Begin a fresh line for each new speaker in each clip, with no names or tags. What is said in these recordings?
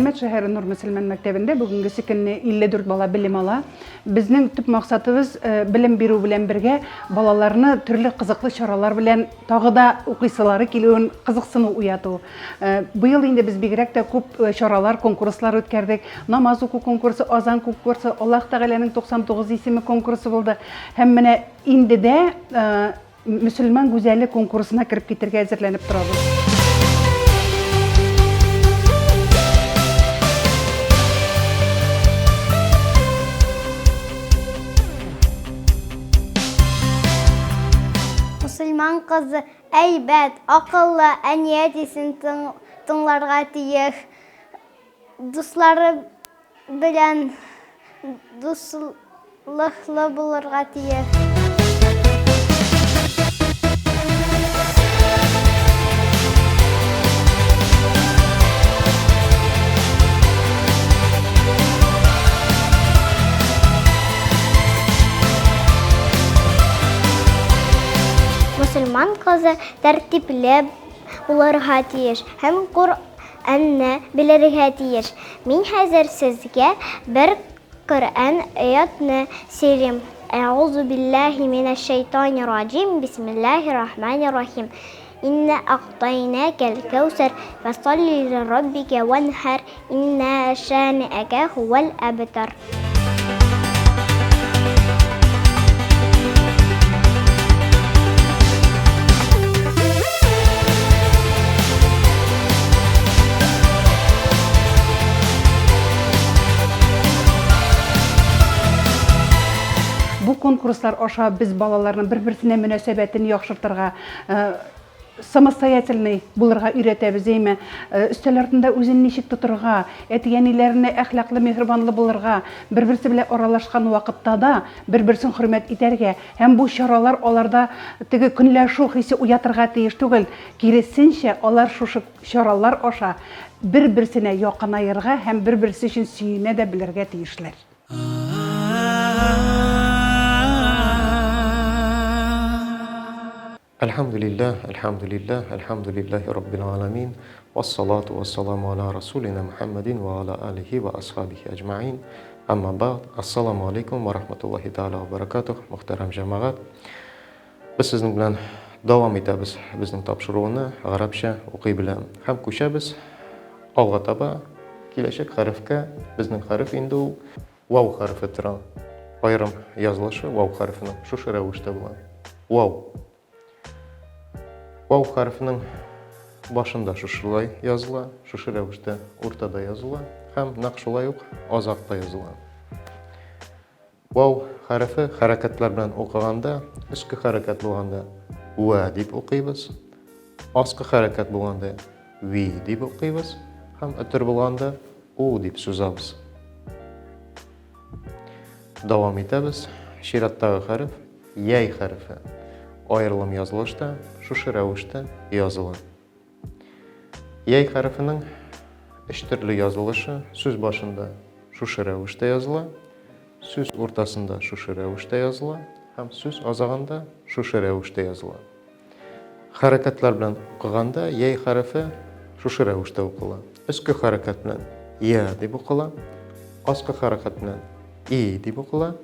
Әлмәт шәһәре Нур мөселман мәктәбендә бүгенгесе көнне 54 бала белем ала. Безнең төп максатыбыз э, белем бирү белән бергә балаларны төрле кызыклы чаралар белән тагы да укыйсылары килүен кызыксыну уяту. Э, быел инде без бигрәк тә күп э, чаралар, конкурслар үткәрдек. Намаз уку конкурсы, азан конкурсы, Аллаһ Тәгаләнең 99 исеме конкурсы булды. Һәм менә инде дә Мөселман гүзәле конкурсына кереп китергә әзерләнеп торабыз.
Мөселман кызы әйбәт, акыллы, әни-әтисен тыңларга тиеш. Дуслары белән дуслыклы булырга тиеш. Мөселман кызы тәртипле булырга тиеш һәм Коръәнне белергә тиеш. Мин хәзер сезгә бер Коръән аятны сөйлим. Әгъузу биллаһи минәш шәйтанир раҗим, бисмиллаһир рахманир рахим. Иннә агътайнакәл кәүсәр, фәсалли лираббикә ванхар, иннә шаниәкә һуәл әбтар.
Бу конкурслар аша без балаларның бер-берсенә мөнәсәбәтен яхшыртырга, э, самостоятельный булырга өйрәтәбез, әйме? Э, өстәл артында үзен ничек тотырга, әти-әниләренә әхлаклы, миһербанлы булырга, бер-берсе белән аралашкан вакытта да бер-берсен хөрмәт итәргә һәм бу чаралар аларда теге көнләшү хисе уятырга тиеш түгел. Киресенчә, алар шушы чаралар аша бер-берсенә якынаерга һәм бер-берсе өчен сөенә дә белергә тиешләр.
Әлхәмдүлилләһ, әлхәмдүлилләһ, әлхәмдүлилләһи раббил галәмин, вассалату вассаламу аля расулина Мухәммәдин ва аля алихи ва асхабихи әҗмәгыйн, әмма бәгъд, Ассаламу алейкум ва рахматуллахи тәгалә ва баракатух, мөхтәрәм җәмәгать. Без сезнең белән дәвам итәбез безнең тапшыруны гарәпчә укый беләм. Һәм күчәбез алга таба киләчәк хәрефкә, безнең хәреф инде ул Вау хәрефе тора. Аерым язылышы вау хәрефенең шушы рәвештә була. Вау. Вау хәрефенең башында шушылай языла, шушы рәвештә уртада языла һәм нәкъ шулай ук азакта языла. Вау хәрефе хәрәкәтләр белән укыганда, өске хәрәкәт булганда вә дип укыйбыз, аскы хәрәкәт булганда ви дип укыйбыз һәм өтер булганда у дип сузабыз. Дәвам итәбез. Чираттагы хәреф яй хәрефе. Аерылым язылышта шушы рәвештә языла. Яй хәрефенең өч төрле язылышы сүз башында шушы рәвештә языла, сүз уртасында шушы рәвештә языла һәм сүз азагында шушы рәвештә языла. Хәрәкәтләр белән укыганда яй хәрефе шушы рәвештә укыла. Өске хәрәкәт белән я дип укыла, аскы хәрәкәт белән и дип укыла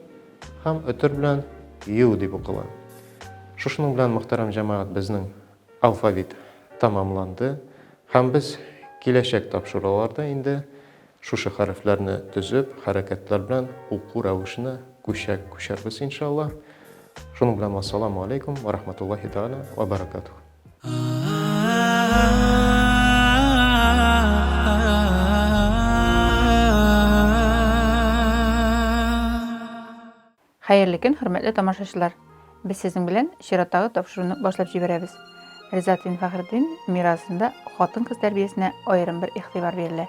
һәм өтер белән ю дип укыла. Шушының белән, мөхтәрәм җәмәгать, безнең алфавит тәмамланды һәм без киләчәк тапшыруларда инде шушы хәрефләрне төзеп, хәрәкәтләр белән уку рәвешенә күчәк күчәрбез, иншаллаһ. Шуның белән вассаламу алейкум ва рахматуллахи тааля ва баракатух.
Хәерле көн, хөрмәтле тамашачылар! Без сезнең белән чираттагы тапшыруны башлап җибәрәбез. Ризатдин Фәхретдин мирасында хатын-кыз тәрбиясенә аерым бер игътибар бирелә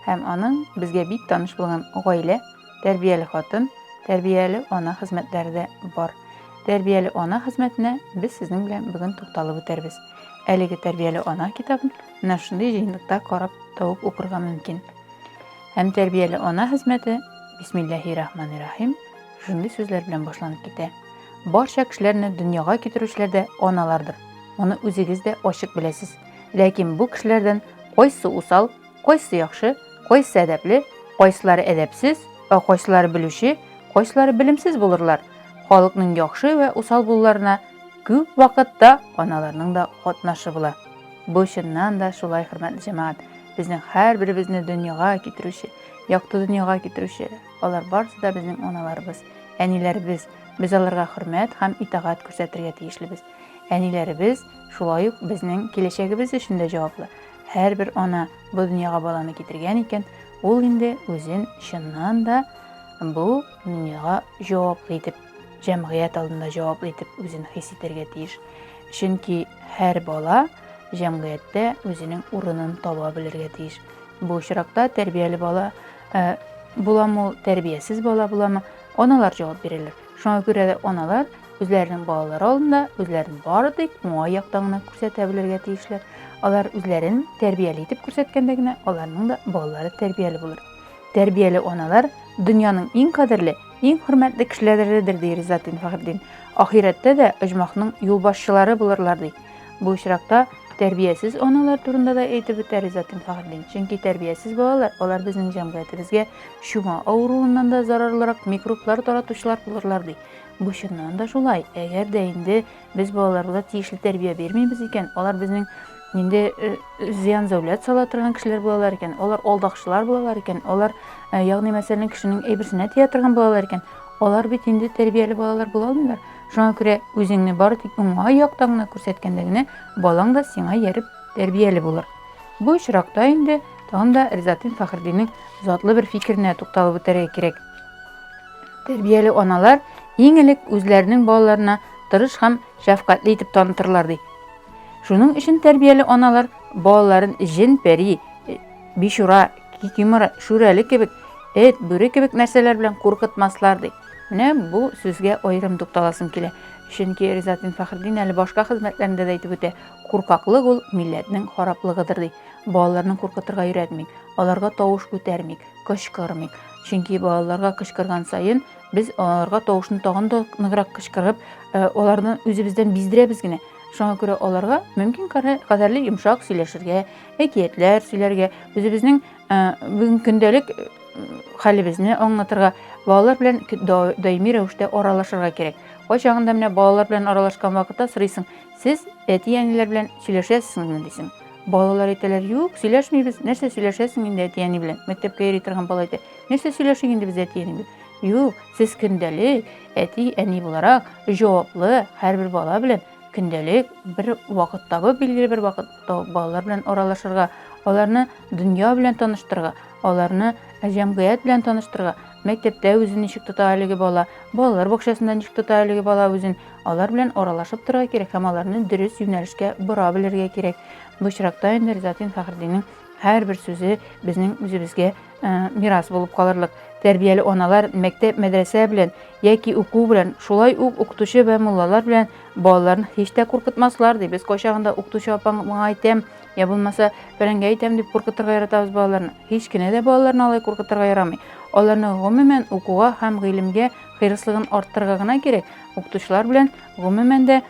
һәм аның безгә бик таныш булган гаилә, тәрбияле хатын, тәрбияле ана хезмәтләре дә бар. Тәрбияле ана хезмәтенә без сезнең белән бүген тукталып үтәрбез. Әлеге Тәрбияле ана китабын менә шундый җыентыкта карап, табып укырга мөмкин. Һәм тәрбияле ана хезмәте Бисмиллаһи рахмани рахим шундый сүзләр белән башланып китә. Барча кешеләрне дөньяга китерүчеләр дә аналардыр. Моны үзегез дә ачык беләсез. Ләкин бу кешеләрдән кайсы усал, кайсы яхшы, Кайсы әдәпле, кайсылары әдәпсез, ә кайсылары белүче, кайсылары белемсез булырлар. Халыкның яхшы вә усал булуларына күп вакытта аналарның да катнашы була. Бу чыннан да шулай, хөрмәтле җәмәгать. Безнең һәрберебезне дөньяга китерүче, якты дөньяга китерүче, алар барысы да безнең аналарыбыз, әниләребез. Без аларга хөрмәт һәм итагать күрсәтергә тиешлебез. Әниләребез шулай ук безнең киләчәгебез өчен дә җаваплы. Һәрбер ана бу дөньяга баланы китергән икән, ул инде үзен чыннан да бу дөньяга җаваплы итеп, җәмгыять алдында җаваплы итеп үзен хис итәргә тиеш. Чөнки һәр бала җәмгыятьтә үзенең урынын таба белергә тиеш. Бу очракта тәрбияле бала э, буламы ул, тәрбиясез бала буламы, аналар җавап бирәләр. Шуңа күрә дә аналар үзләренең балалары алдында үзләрен бары тик уңай яктан гына күрсәтә белергә тиешләр. Алар үзләрен тәрбияле итеп күрсәткәндә генә аларның да балалары тәрбияле булыр. Тәрбияле аналар дөньяның иң кадерле, иң хөрмәтле кешеләредер, ди Ризатдин Фәхретдин. Ахирәттә дә оҗмахның юлбашчылары булырлар, ди. Бу очракта тәрбиясез аналар турында да әйтеп үтә Ризатдин Фәхретдин. Чөнки тәрбиясез балалар, алар безнең җәмгыятебезгә чума авыруыннан да зарарлырак микроблар таратучылар булырлар, ди. Бу чыннан да шулай. Әгәр дә инде без балаларга тиешле тәрбия бирмибез икән, алар безнең инде э, зыян-зәүләт сала торган кешеләр булалар икән, алар алдакчылар булалар икән, алар, э, ягъни мәсәлән, кешенең әйберсенә тия торган булалар икән, алар бит инде тәрбияле балалар була алмыйлар. Шуңа күрә үзеңне бары тик уңай яктан гына күрсәткәндә генә балаң да сиңа ияреп тәрбияле булыр. Бу очракта инде тагын да Ризатдин Фәхретдиннең затлы бер фикеренә тукталып үтәргә кирәк. Тәрбияле аналар иң элек үзләренең балаларына тырыш һәм шәфкатьле итеп танытырлар, ди. Шуның өчен тәрбияле аналар балаларын җен-пәри, э, бичура, кикимора, шүрәле кебек, эт, бүре кебек нәрсәләр белән куркытмаслар, ди. Менә бу сүзгә аерым тукталасым килә. Чөнки Ризатдин Фәхретдин әле башка хезмәтләрендә дә әйтеп үтә, куркаклык ул милләтнең хараплыгыдыр, ди. Балаларны куркытырга өйрәтмик, аларга тавыш күтәрмик, кычкырмыйк. Чөнки балаларга кычкырган саен без аларга тавышны тагын да ныграк кычкырып, э, аларны үзебездән биздерәбез генә. Шуңа күрә аларга мөмкин кадәрле йомшак сөйләшергә, әкиятләр сөйләргә, үзебезнең э, бүген көндәлек э, хәлебезне аңлатырга, балалар белән даими рәвештә аралашырга кирәк. Кайчагында менә балалар белән аралашкан вакытта сорыйсың, сез әти-әниләр белән сөйләшәсезме дисең. Балалар әйтәләр, юк, сөйләшмибез. Нәрсә сөйләшәсең инде әти-әни белән? Мәктәпкә йөри торган бала әйтә, нәрсә сөйләшик инде без әти-әни белән? Юк, сез көндәлек әти-әни буларак җаваплы һәрбер бала белән көндәлек бер вакыт табып, билгеле бер вакыт табып балалар белән аралашырга, аларны дөнья белән таныштырырга, аларны җәмгыять белән таныштырырга, мәктәптә үзен ничек тота әлеге бала, балалар бакчасында ничек тота әлеге бала үзен, алар белән аралашып торырга кирәк һәм аларны дөрес юнәлешкә бора белергә кирәк. Бу очракта инде Ризатдин Фәхретдиннең һәрбер сүзе безнең үзебезгә э, мирас булып калырлык. Тәрбияле аналар мәктәп, мәдрәсә белән яки уку белән, шулай ук укытучы вә муллалар белән балаларын һич тә куркытмаслар ди. Без кайчагында укытучы апаң моңа әйтәм, я булмаса фәләнгә әйтәм дип куркытырга яратабыз балаларны. Һич кенә дә балаларны алай куркытырга ярамый. Аларны гомумән укуга һәм гыйлемгә хирыслыгын арттырырга гына кирәк. Укытучылар белән гомумән дә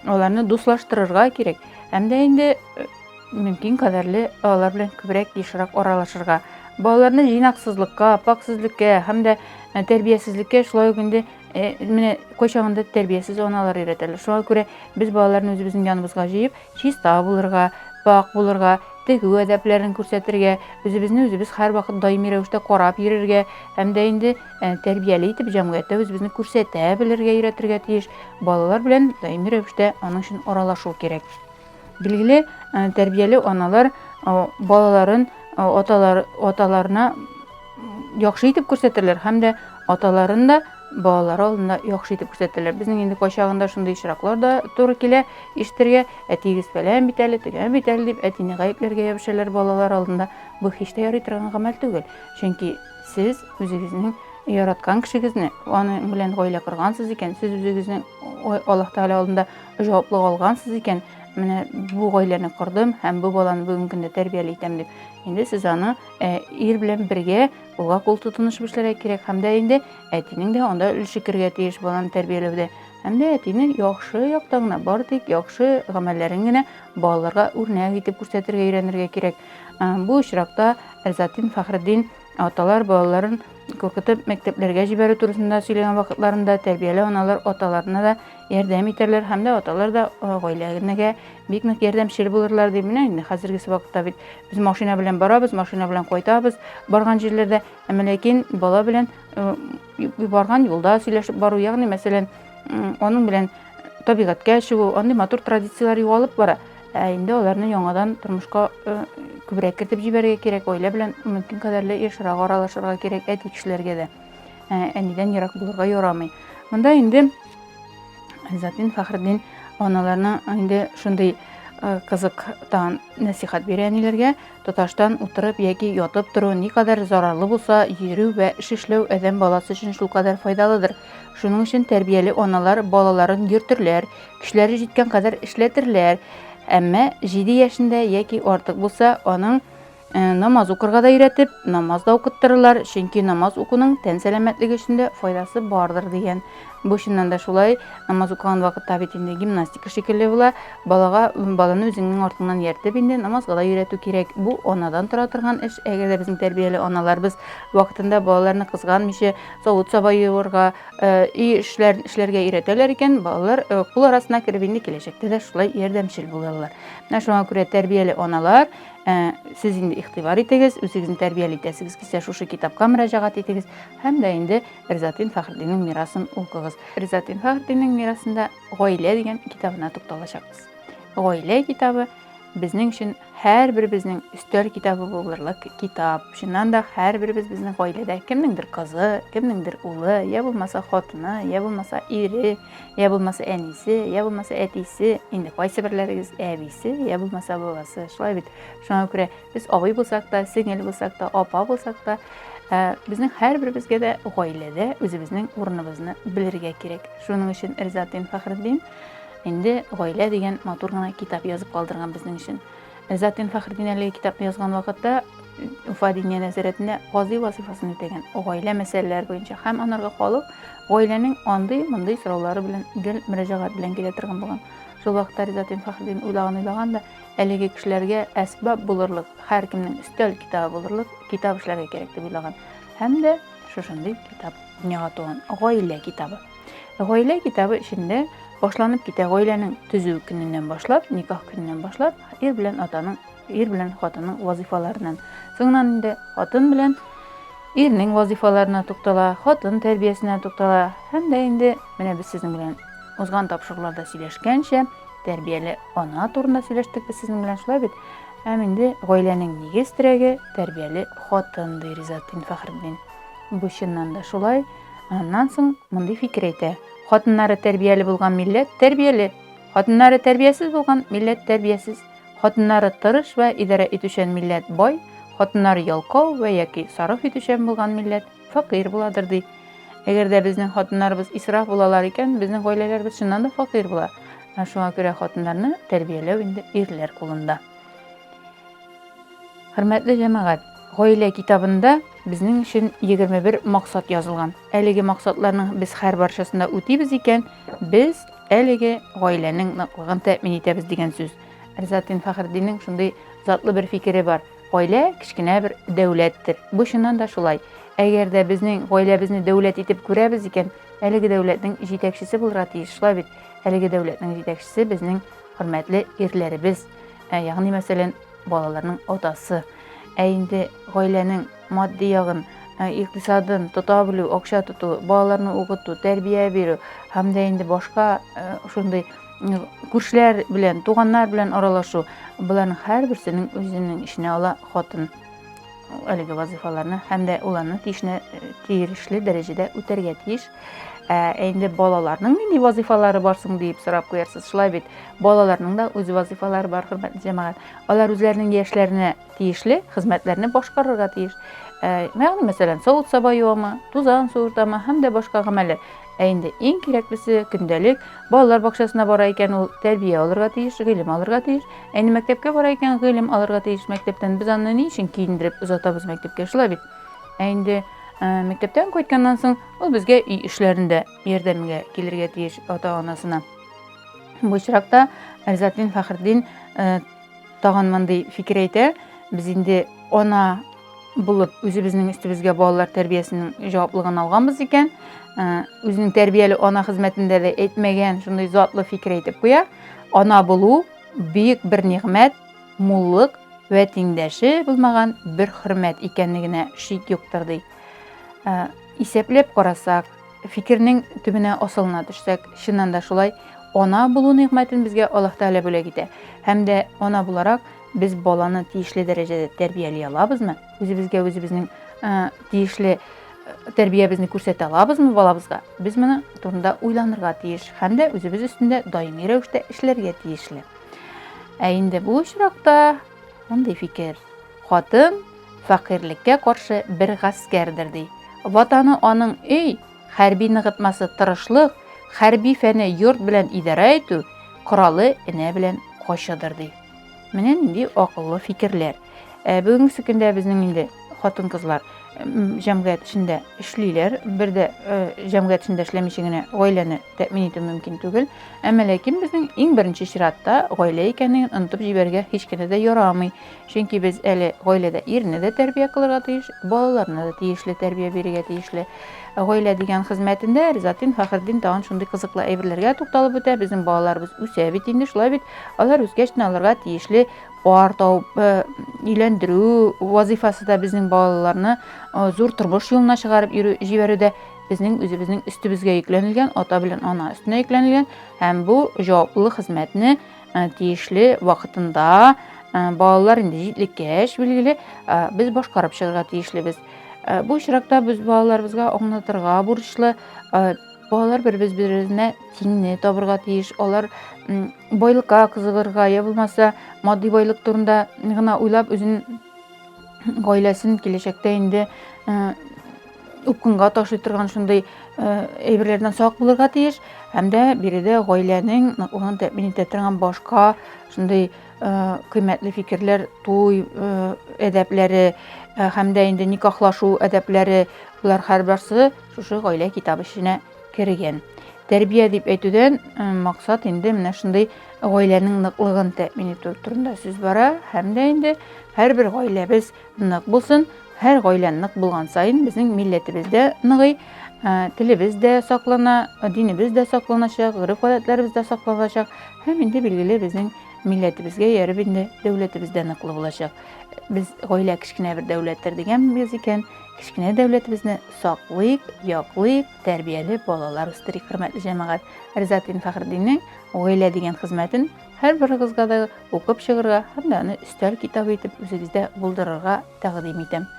аларны дуслаштырырга кирәк. Һәм дә инде э, мөмкин кадәрле алар белән күбрәк, ешрак аралашырга. Балаларны җыйнаксызлыкка, паксызлыкка һәм дә э, тәрбиясезлеккә шулай ук инде э, менә кайчагында тәрбиясез аналар өйрәтәләр. Шуңа күрә без балаларны үзебезнең яныбызга җыеп, чиста булырга, пак булырга, тегү әдәпләрен күрсәтергә, үзебезне үзебез һәрвакыт даими рәвештә карап йөрергә һәм дә инде э, тәрбияле итеп җәмгыятьтә үзебезне күрсәтә белергә өйрәтергә тиеш. Балалар белән даими рәвештә аның өчен аралашу кирәк. Билгеле, э, тәрбияле аналар э, балаларын э, аталар, аталарына яхшы итеп күрсәтәләр һәм дә аталарын да балалары алдында яхшы итеп күрсәтәләр. Безнең инде кайчагында шундый очраклар да туры килә ишетергә. Әтиегез фәлән бит әле, төгән бит әле дип әтине гаепләргә ябышалар балалар алдында. Бу һич тә ярый торган гамәл түгел. Чөнки сез үзегезнең яраткан кешегезне, аның белән гаилә коргансыз икән, сез үзегезнең Аллаһ Тәгалә алдында җаваплык алгансыз икән, менә бу гаиләне кордым һәм бу баланы бүгенге көндә тәрбияли итәм дип. Инде сез аны э, ир белән бергә кулга кул тотынышып эшләргә кирәк һәм дә инде әтинең дә анда өлеше керергә тиеш баланы тәрбияләүдә. Һәм дә әтине яхшы яктан гына, бары тик яхшы гамәлләрен генә балаларга үрнәк итеп күрсәтергә өйрәнергә кирәк. Бу очракта Рзатин Фәхретдин аталар балаларын куркытып мәктәпләргә җибәрү турысында сөйләгән вакытларында тәрбияле аналар аталарына да ярдәм итәрләр һәм дә аталар да гаиләгә бик нык ярдәмчел булырлар дип. Менә инде хәзергесе вакытта бит без машина белән барабыз, машина белән кайтабыз барган җирләрдә, әмма ләкин бала белән барган юлда сөйләшеп бару, ягъни мәсәлән, аның белән табигатькә чыгу, андый матур традицияләр югалып бара. Ә инде аларны яңадан тормышка күбрәк кертеп җибәрергә кирәк, гаилә белән мөмкин кадәрле ешрак аралашырга кирәк, әти кешеләргә дә. Әнидән ерак булырга ярамый. Монда инде Затин Фәхретдин аналарны инде шундый кызык тагын нәсихәт бирә әниләргә. Тоташтан утырып яки ятып тору никадәр зарарлы булса, йөрү вә эш эшләү адәм баласы өчен шулкадәр файдалыдыр. Шуның өчен тәрбияле аналар балаларын йөртерләр, көчләре җиткән кадәр эшләтерләр. Әмма җиде яшендә яки артык булса, аның Э, намаз укырга да өйрәтеп, намаз да укыттырырлар, чөнки намаз укуның тән сәламәтлеге өчен дә файдасы бардыр дигән. Бу чыннан да шулай, намаз укыган вакытта бит инде гимнастика шикелле була. Балага баланы үзеңнең артыңнан ияртеп инде намазга да өйрәтү кирәк. Бу анадан тора торган эш. Әгәр дә безнең тәрбияле аналарыбыз вакытында балаларны кызганмыйча савыт-саба юырга, э, өй эшләрен эшләргә өйрәтәләр икән, балалар э, кул арасына кереп инде киләчәктә дә шулай ярдәмчел булалар. Менә шуңа күрә тәрбияле аналар Ә, сез инде игътибар итегез, үзегезне тәрбияли итәсегез килсә, шушы китапка мөрәҗәгать итегез һәм дә инде Ризатдин Фәхретдиннең мирасын укыгыз. Ризатдин Фәхретдиннең мирасында Гаилә дигән китабына тукталачакбыз. Гаилә китабы безнең өчен һәрберебезнең өстәл китабы булырлык китап. Чыннан да һәрберебез безнең гаиләдә кемнеңдер кызы, кемнеңдер улы, я булмаса хатыны, я булмаса ире, Я булмаса әнисе, я булмаса әтисе, инде кайсы берләрегез әбисе, я булмаса бабасы. Шулай бит. Шуңа күрә без абый булсак та, сеңел булсак та, апа булсак та, э, безнең һәрберебезгә дә гаиләдә үзебезнең урыныбызны белергә кирәк. Шуның өчен Ризатдин Фәхретдин инде Гаилә дигән матур гына китап язып калдырган безнең өчен. Ризатдин Фәхретдин әлеге китапны язган вакытта Уфа Диния нәзарәтендә казый вазыйфасын үтәгән гаилә мәсьәләләре буенча һәм анарга халык гаиләнең андый-мондый сораулары белән гел мөрәҗәгать белән килә торган булган. Шул вакытта Ризатдин Фәхретдин уйлаган-уйлаган да әлеге кешеләргә әсбап булырлык, һәркемнең өстәл китабы булырлык китап эшләргә кирәк дип уйлаган. Һәм дә шушындый китап дөньяга туган, Гаилә китабы. Гаилә китабы эчендә башланып китә гаиләнең төзү көненнән башлап, никах көненнән башлап, ир белән атаның, ир белән хатынның вазифаларыннан. Соңыннан инде хатын белән ирнең вазифаларына туктала, хатын тәрбиясенә туктала һәм дә инде менә без сезнең белән узган тапшыруларда сөйләшкәнчә, тәрбияле ана турында сөйләштек без сезнең белән, шулай бит? Һәм инде гаиләнең нигез терәге тәрбияле хатын, ди Ризатдин Фәхретдин. Бу чыннан да шулай. Аннан соң мондый фикер әйтә. Хатыннары тәрбияле булган милләт тәрбияле. Хатыннары тәрбиясез булган милләт тәрбиясез. Хатыннары тырыш вә идарә итүчән милләт бай, хатыннары ялкау вә яки сарыф итүчән булган милләт фәкыйрь буладыр, ди. Әгәр дә безнең хатыннарыбыз исраф булалар икән, безнең гаиләләребез чыннан да фәкыйрь була. Ә шуңа күрә хатыннарны тәрбияләү инде ирләр кулында. Хөрмәтле җәмәгать, Гаилә китабында безнең өчен 21 максат язылган. Әлеге максатларның без һәрбарчасын да үтибез икән, без әлеге гаиләнең ныклыгын тәэмин итәбез дигән сүз. Ризатдин Фәхретдиннең шундый затлы бер фикере бар. Гаилә кечкенә бер дәүләттер. Бу чыннан да шулай. Әгәр дә безнең гаиләбезне дәүләт итеп күрәбез икән, әлеге дәүләтнең җитәкчесе булырга тиеш, шулай бит? Әлеге дәүләтнең җитәкчесе безнең хөрмәтле ирләребез. Ә, ягъни мәсәлән, балаларның атасы. Ә инде гаиләнең матди ягын, э, икътисадын тота белү, акча тоту, балаларны укыту, тәрбия бирү һәм дә инде башка э, шундый э, күршеләр белән, туганнар белән аралашу, боларның һәрберсенең үзенең эченә ала хатын әлеге вазыйфаларны һәм дә уларны тиешне тиешле дәрәҗәдә үтәргә тиеш. Ә инде балаларның нинди вазыйфалары бар соң диеп сорап куярсыз. Шулай бит, балаларның да үз вазыйфалары бар, хөрмәтле җәмәгать. Алар үзләренең яшьләренә тиешле хезмәтләрне башкарырга тиеш. Ә, ягъни, мәсәлән, савыт-саба юамы, тузан суыртамы һәм дә башка гамәлләр. Ә инде иң кирәклесе көндәлек балалар бакчасына бара икән, ул тәрбия алырга тиеш, гыйлем алырга тиеш. Ә инде мәктәпкә бара икән, гыйлем алырга тиеш мәктәптән. Без аны ни өчен киендереп озатабыз мәктәпкә, шулай бит? Ә инде Мәктәптән кайтканнан соң ул безгә өй эшләрендә ярдәмгә килергә тиеш ата-анасына. Бу очракта Ризатдин Фәхретдин тагын мондый фикер әйтә, без инде ана булып үзебезнең өстебезгә балалар тәрбиясенең җаваплыгын алганбыз икән, үзенең тәрбияле ана хезмәтендә дә әйтмәгән шундый затлы фикер әйтеп куя. Ана булу бөек бер нигъмәт, муллык вә тиңдәше булмаган бер хөрмәт икәнлегенә шик юктыр ди. Исәпләп карасак, фикернең төбенә асылына төшсәк, чыннан да шулай, ана булу нигъмәтен безгә Аллаһ Тәгалә бүләк итә. Һәм дә ана буларак без баланы тиешле дәрәҗәдә тәрбияли алабызмы? Үзебезгә үзебезнең тиешле тәрбиябезне күрсәтә алабызмы балабызга? Без моның турында уйланырга тиеш һәм дә үзебез өстендә даими рәвештә эшләргә тиешле. Ә инде бу очракта мондый фикер. Хатын фәкыйрьлеккә каршы бер гаскәрдер, ди. Ватаны аның өй, хәрби ныгытмасы тырышлык, хәрби фәне йорт белән идарә итү, коралы энә белән качыдыр, ди. Менә нинди акыллы фикерләр. Ә бүгенге көндә безнең инде хатын-кызлар җәмгыять эчендә эшлиләр. Бер дә җәмгыять эчендә эшләмичә генә гаиләне тәэмин итү мөмкин түгел. Әмма ләкин безнең иң беренче чиратта гаилә икәнлеген онытып җибәрергә һич кенә дә ярамый. Чөнки без әле гаиләдә ирне дә тәрбия кылырга тиеш, балаларны да тиешле тәрбия бирергә тиешле. Гаилә дигән хезмәтендә Ризатдин Фәхретдин тагын шундый кызыклы әйберләргә тукталып үтә. Безнең балаларыбыз үсә бит инде, шулай бит. Алар үскәч тә аларга тиешле пар табып өйләндерү вазыйфасы да безнең балаларны зур тормыш юлына чыгарып йөрү җибәрү дә безнең үзебезнең өстебезгә йөкләнелгән, ата белән ана өстенә йөкләнелгән һәм бу җаваплы хезмәтне тиешле вакытында балалар инде җитлеккәч, билгеле, без башкарып чыгарга тиешлебез. Бу очракта без балаларыбызга аңлатырга бурычлы, балалар бер-беребезне тиңне табырга тиеш. Алар байлыкка кызыгырга, я булмаса матди байлык турында гына уйлап үзен гаиләсен киләчәктә инде упкынга ташлый торган шундый әйберләрдән сак булырга тиеш һәм дә биредә гаиләнең ныклыгын тәэмин итә торган башка шундый кыйммәтле фикерләр туй әдәпләре һәм дә инде никахлашу әдәпләре болар һәрберсе шушы гаилә китабы эченә кергән. Тәрбия дип әйтүдән максат инде менә шундый гаиләнең ныклыгын тәэмин итү турында сүз бара һәм дә инде һәрбер гаиләбез нык булсын, һәр гаилә нык булган саен безнең милләтебез дә ныгый, телебез дә саклана, динебез дә сакланачак, гореф-гадәтләребез дә сакланачак һәм инде билгеле безнең милләтебезгә ияреп инде дәүләтебез дә ныклы булачак. Без гаилә кечкенә бер дәүләттер дигәнбез икән, кечкенә дәүләтебезне саклыйк, яклыйк, тәрбияле балалар үстерик, хөрмәтле җәмәгать. Ризатдин Фәхретдиннең Гаилә дигән хезмәтен һәрберегезгә дә укып чыгырга һәм дә аны өстәл китабы итеп үзегездә булдырырга тәкъдим итәм.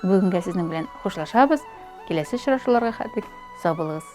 Бүгенгә сезнең белән хушлашабыз. Киләсе очрашуларга хәтлек сау булыгыз.